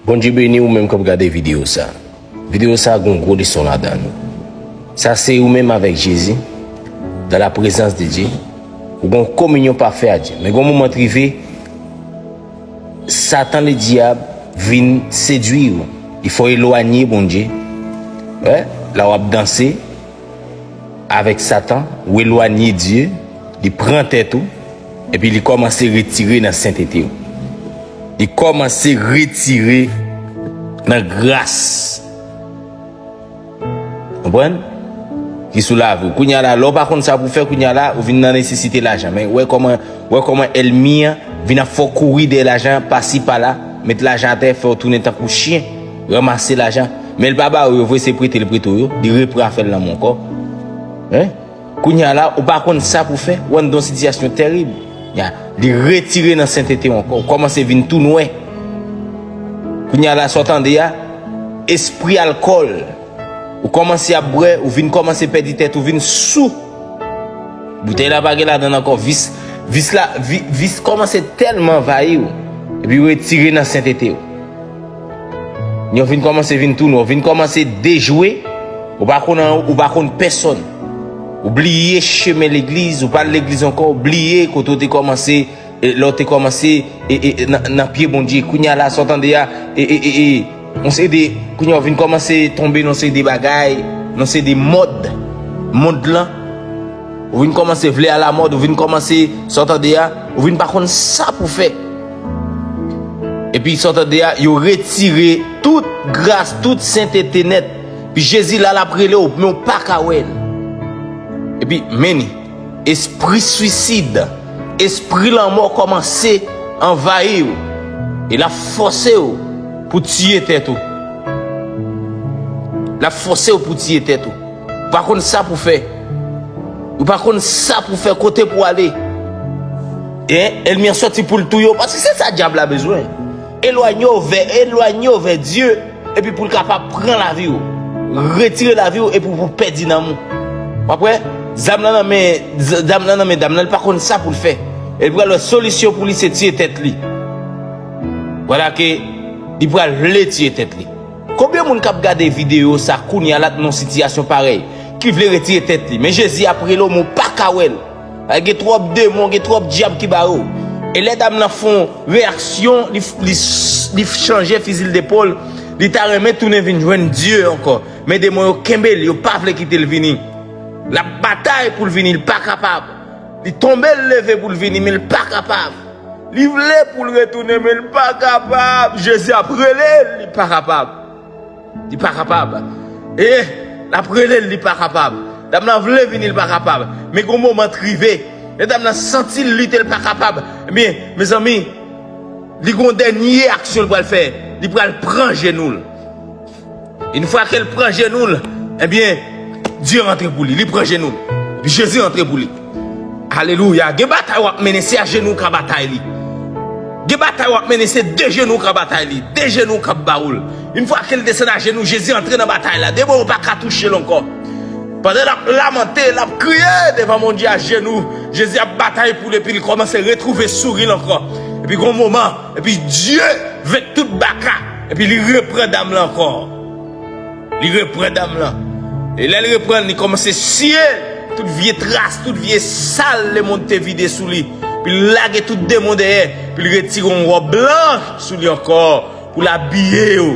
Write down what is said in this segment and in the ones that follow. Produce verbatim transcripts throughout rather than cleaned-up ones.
Bondye beni ou menm k ap gade videyo sa. Videyo sa gon gwo leson ladan l. Sa se ou menm avèk Jezi, dans la présence de Dieu. Ou gon kominyon pafè a Dye. Men gon moman t rive, Satan ledyab vin sedwi ou. Li fè w elwanye Bondye. Wè, la w ap danse avèk Satan, ou elwanye Dye, li pran tèt ou, epi li kòmanse retire nan sentete w. Li kòmanse retire nan gras. Konprann? Ki sou lavi w. Kounye a la, lè w pa konn sa pou fè, kounye a la, ou vin nan nesesite lajan. Men wè kòman, wè kòman ènmi an vin ap fè w kouri dèyè lajan, pasi pala, met lajan atè, fè w tounen tankou chen, ranmase lajan. Men l pa ba ou yo vre, se prete l prete w yo, li repran afè l nan men w ankò. Hein? Kounye a la, ou pa konn sa pou fè, ou anndan yon sitiyasyon tèrib. Ya, li retire nan sentete w ankò, ou kòmanse vin tou nwè. Kounye a la, sa w tande a, espri alkòl. Ou kòmanse ap bwè, ou vin kòmanse pèdi tèt, ou vin sou. Boutèy la pa gen ladan l ankò, vis, vis la, vi, vis kòmanse tèlman anvayi w, epi retire nan sentete w. Yo vin kòmanse vin tou nwè, ou vin kòmanse dejwe, ou pa konn, ou pa konn pèsòn. Ou bliye chemen legliz, ou pa al legliz ankò, ou bliye kote w te kòmanse, e, lè w te kòmanse, e, e, nan, nan pye Bondye. Kounye a la, sa w tande a, e, e, e, e, yon seri de, kounye a w vin kòmanse tonbe nan seri de bagay, nan seri de mòd, mond lan. Ou vin kòmanse vle alamòd, ou vin kòmanse, sa w tande a, ou vin pa konn sa pou fè. Epi sa w tande a, yo retire tout gras, tout sentete nèt. Epi Jezi la, l ap rele w, men w pa ka wè l. Epi, men li, espri swisid, espri lanmò kòmanse anvayi w. E l ap fòse w pou tiye tèt ou. L ap fòse w pou tiye tèt ou. Ou pa konn sa pou fè. Ou pa konn sa pou fè, kote pou ale. Hein? Ènmi an sòti pou l touye w, paske se sa dyab la bezwen. Elwanye w vè, elwanye w vè Dye, epi pou l kapab pran lavi w. Retire lavi w epi pou w pèdi nanm ou. W ap wè? Zam lan nan men, z-, zam lan nan men dam nan, li pa konn sa pou l fè. E l pral wè solisyon pou li se tiye tèt li. Vwala ke li pral vle tiye tèt li. Konbyen moun k ap gade videyo sa kounye a la t nan yon sitiyasyon parèy, ki vle retire tèt li? Men Jezi ap rele w, men w pa ka wè l. Gen twòp demon, gen twòp dyab ki bare w. E lè dam nan fè yon reyaksyon, li, li, li chanje fizi l depòl, li ta renmen tounen vin jwenn Dye ankò. Men demon yo kenbe l, yo pa vle kite l vini. L ap batay pou l vini, l pa kapab. Li tonbe, l leve pou l vini, men l pa kapab. Li vle pou l retounen, men l pa kapab. Jezi ap rele l, li pa kapab. Li pa kapab. E, l ap rele l, li pa kapab. Dam nan vle vini, li pa kapab. Men gon moman t rive. Lè dam nan santi l lite, l pa kapab. Ebyen, mezanmi, li gon dènye aksyon l pral fè. Li pral pran jenou l. Yon fwa ke l pran jenou l, ebyen, Dye rantre pou li. Li pran jenou l. Epi Jezi rantre pou li. Alelouya. Gen batay w ap mennen, se ajenou w ka batay li. Gen batay w ap mennen, se de jenou w ka batay li. De jenou k ap ba w l. Yon fwa ke l desann ajenou, Jezi antre nan batay la. Demon yo pa ka touche l ankò. Pandan l ap lamante, l ap kriye devan Bondye ajenou, Jezi ap batay pou li, epi li kòmanse retwouve souri l ankò. Epi gon moman, epi Dye venk tout baka, epi li repran dam lan ankò. Li repran dam lan. E lè l repran l, li kòmanse siye tout vye tras, tout vye sal lemonn te vide sou li. Epi l lage tout demon dèyè. Epi l retire yon wòb blanch sou li ankò pou l abiye yo.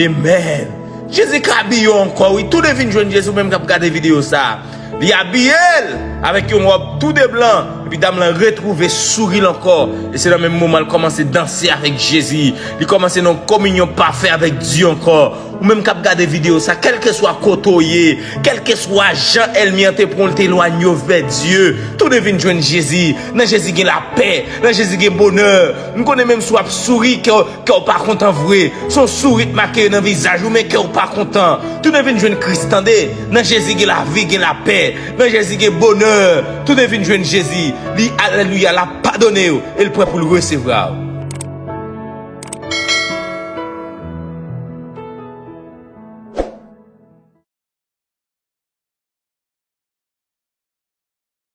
Amen. Jezi ka abiye w ankò, wi. Tounen vin jwenn Jezi, ou menm k ap gade videyo sa a. Li abiye l avèk yon wòb tou de blan, epi dam lan retwouve souri l ankò. E se nan menm moman l kòmanse danse avèk Jezi. Li kòmanse nan yon kominyon pafè avèk Dye ankò. Ou menm k ap gade videyo sa, kèlkeswa kote w ye, kèlkeswa jan ènmi an te pran w, l te elwanye w vè Dye, tounen vin jwenn Jezi. Nan Jezi gen lapè, nan Jezi gen bonè. M konnen menm si w ap souri, kè w Kè w pa kontan vre. Se yon souri k make nan vizaj ou, men kè w pa kontan. Tounen vin jwenn Kris, tande. Nan Jezi gen lavi, gen lapè. Nan Jezi gen bonè. Tounen vin jwenn Jezi. Li, alelouya, l ap padone w. E l prè pou l resevwa w.